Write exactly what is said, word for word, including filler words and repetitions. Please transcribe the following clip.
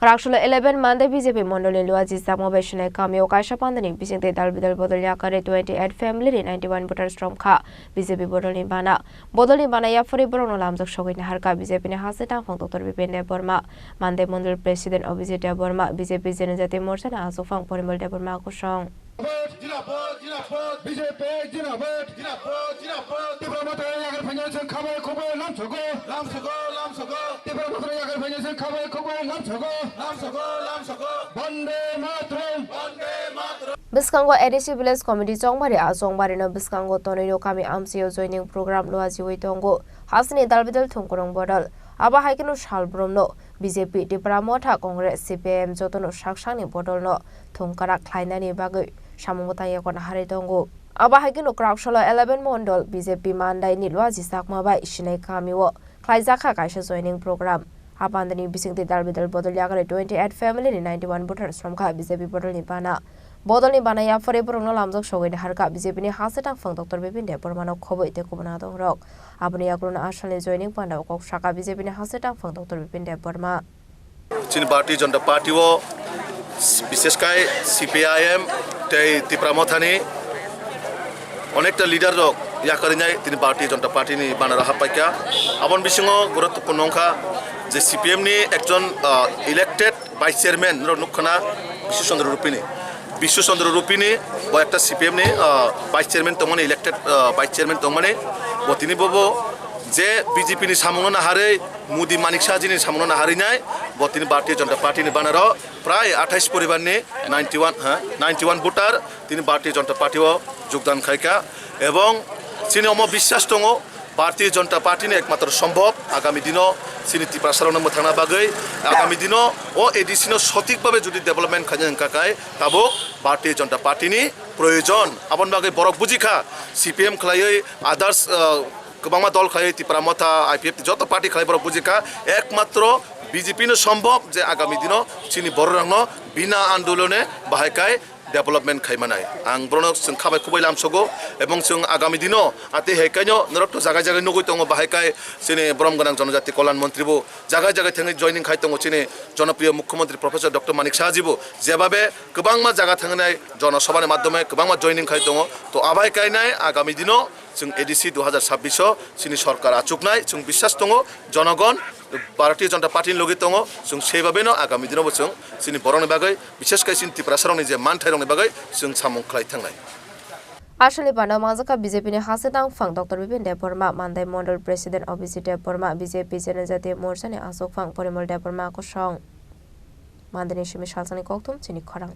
Raksolo eleven Mande B J P mondolni Luaji Chakma bai Sinai kamio kaisa pandani bisingtwi dal bidal bodol yakarwi twenty eight family ni ninety one voters romkha B J P bodolni bana. Bodolni bana yaphari borokno lamjak sogwi naharkha B J P ni hasteni tangphang Doctor Bipin Debbarma, Mande mondol president Abhijit Debbarma, B J P Janajati Morcha ni aswk phang Porimal Debbarma kosong. Jinabad, jinabad, B J P jinabad, jinabad, jinabad. Tipra Motha yakarwi phainai chwng khabai khukbai lamsogo. Lamsogo, lamsogo. Tipra Motha yakarwi phainai chwng khabai khukbai lamsogo. Lamsogo, lamsogo. Bande Mataram. Bande Mataram. Bwskango A D C Village Committee Chongbari, a Chongbari no bwskango tonwi no kami amchaio joining program luajiwi tongo. Hasteni dal bidal thwngkwrwng bodol. Abo hai kheno sal brumno B J P, Tipra Motha, Congress, C P I M jotono sak sakni bodolno thwngkwrak khlainani bagwi samung bwtang yakarna harwi tongo. Abo hai kheno Kraksolo eleven Mondol B J P Mandaini Luaji Chakma bai Sinai kamio khlaijakha kaisa joining program. A pandani bisingtwi dal bidal bodol yakarwi twenty eight family ni ninety one voters romkha B J P bodolni bana. Bodolni bana yaphari borokno lamjak sogwi naharkha B J P ni hasteni tangphang Doctor Bipin Debbarma no khobwi tei kubun adongrok. Aboni yagulono asalni joining pandao kok sakha B J P ni hasteni tangphang Doctor Bipin Debbarma. Chini Bharatiya Janata Party o, bishesh kai C P I M tei Tipra Mothani onekta leader rok yakarinai tini Bharatiya Janata Party ni banaro happaikha. Aboni bisingo guruttwpurno wngkha je C P M ni ekjon, ah, elected vice chairman norok nukkhana Bishu Chandra Rupini. Bishu Chandra Rupini bo ekta C P M ni, ah, vice chairman tongmani, elected, ah, vice chairman tongmani. Bo tini bobo je B J P ni samungno naharwi Modi Manik Shahji ni samungno naharwi nai, bo tini Bharatiya Janata Party ni banaro prai athais poribar ni ninety one, ha, ninety one voter tini Bharatiya Janata Party o jogdan khaikha. Ebong chini omo biswas tongo, Bharatiya Janata Party ni ekmatro sombhob agami dino chini Tiprasa rokno mwthangna bagwi, agami dino o A D C no sothik bhabe jodi development khaina hwnkha khe tabuk Bharatiya Janata Party ni proyojon. Aboni bagwi borok bujikha, C P M khlaiwi others, uh, kwbangma dol khlaiwi Tipra Motha, I P F T joto party khlai borok bujikha, ekmatro B J P no sombhob je agami dino chini borok rokno bina andolone bahai kai development khai manai. Ang borokno chwng khabai khubui lamsogo, ebong chwng agami dino atwi hai kaino norok to jagai jagai nugui tongo, bahai kai chini borom gwnang jonojati kolyan montri bo jagai jagai thangwi joining khai tongo chini jonopriyo mukhyamantri Professor Doctor Manik Shahji bo jebabe kwbangma jaga thangnai jonosabha ni madhyome kwbangma joining khai tongo. To abai kainai agami dino chwng A D C dui hazar chabbish o chini sorkar achuknai chwng biswas tongo, jonogon Bharatiya Janata Party ni logi tongo, chwng sebabeno agami dino bo chwng chini borokni bagwi, bishesh kai chini Tiprasa rokni je manthairokni bagwi chwng samung khlai thangnai. Aswkni bana manjakha B J P ni hasteni tangphang Doctor Bipin Debbarma, Mandai Mondol President Abhijit Debbarma, B J P Janajati Morcha ni aswk phang Porimal Debbarma kosong. Mandai ni simi salsani kokthum chini khorang.